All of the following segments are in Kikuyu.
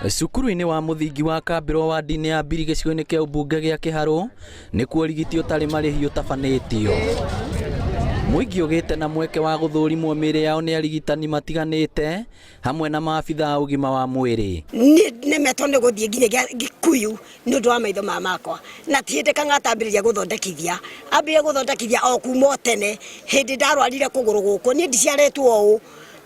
Cukuru-inĩ wa mũthingi wa Kambĩrwo wadi-inĩ ya Mbiri gĩcigo-inĩ kĩa ũmbunge gĩa Kĩharũ nĩkuo ũrigiti ũtarĩ marĩhi ũtabanĩtio. Mũingĩ ũgĩte na mweke wa gũthũrimwo mĩĩrĩ yao nĩ arigitani matiganĩte hamwe na maabitha a ũgima wa mwĩrĩ. Niĩ nemetwo nĩ gũthiĩ nginya Gĩkuyu nĩ ũndũ wa maitho maya makwa, na ti hĩndĩ Kang'ata ambĩrĩria gũthondekithia, ambĩrĩria gũthondekithia o kuma o tene hĩndĩ ndarwarire kũgũrũ gũkũ, niĩ ndiciarĩtwo ũũ,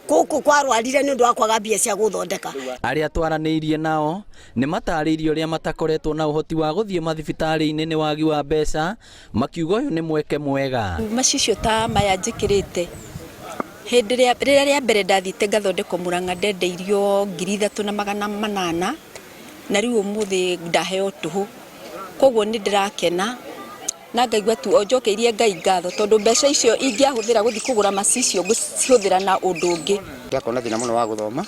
gũkũ kwarwarire nĩ ũndũ wa kwaga mbia cia gũthondeka. Arĩa twaranĩirie nao nĩ matarĩirie ũrĩa matakoretwo na ũhoti wa gũthiĩ mathibitarĩ-inĩ nĩ wagi wa mbeca, makiuga ũyũ nĩ mweke mwega. Macicio ta maya njĩkĩrĩte, hĩndĩ ĩrĩa rĩrĩa rĩa mbere ndathiĩte ngathondekwo Mũrang'a ndendeirio 3800 na rĩu ũmũthĩ ndaheo tũhũ, koguo nĩ ndĩrakena na ngaigua tu o njokeirie Ngai ngatho tondũ mbeca icio ingĩahũthĩra gũthiĩ kũgũra macicio ngũcihũthĩra na ũndũ ũngĩ. Ndakorwo na thĩna mũno wa gũthoma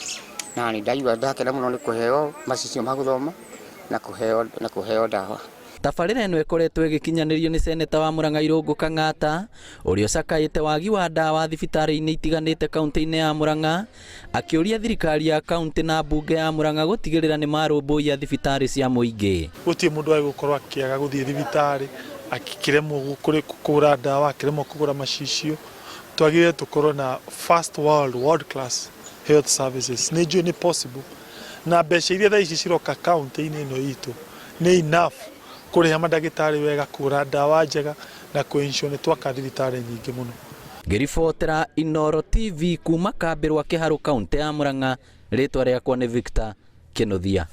na nĩ ndaigua ndakena mũno nĩ kũheo macicio ma gũthoma na kũheo na kũheo ndawa. Tabarĩra ĩno ĩkoretwo ĩgĩkinyanĩrio nĩ Seneta wa Murang'a Irũngũ Kang'ata ũrĩa ũcakaĩte wagi wa ndawa thibitarĩ-inĩ itiganĩte kaunti-inĩ ya Murang'a akĩũria thirikari ya kaunti na mbunge ya Murang'a gũtigĩrĩra nĩ marũmbũiya thibitarĩ cia mũingĩ. Gũtirĩ mũndũ wagĩrĩirwo gũkorwo akĩaga gũthiĩ thibitarĩ, akĩremwo kũgũra ndawa, akĩremwo kũgũra macicio. Twagĩrĩire tũkorwo na first world, world class health services. Nĩ njũĩ nĩ possible na mbeca iria thaa ici ciroka kaunti-inĩ ĩno itũ nĩ enough kũrĩha mandagĩtarĩ wega, kũgũra ndawa njega na kũ ensure nĩ twaka thibitarĩ nyingĩ mũno. Ngĩribotera Inooro TV kuma kambĩ rwa Kĩharũ kaunti ya Murang'a, rĩtwa rĩakwa nĩ Victor Kĩnuthia.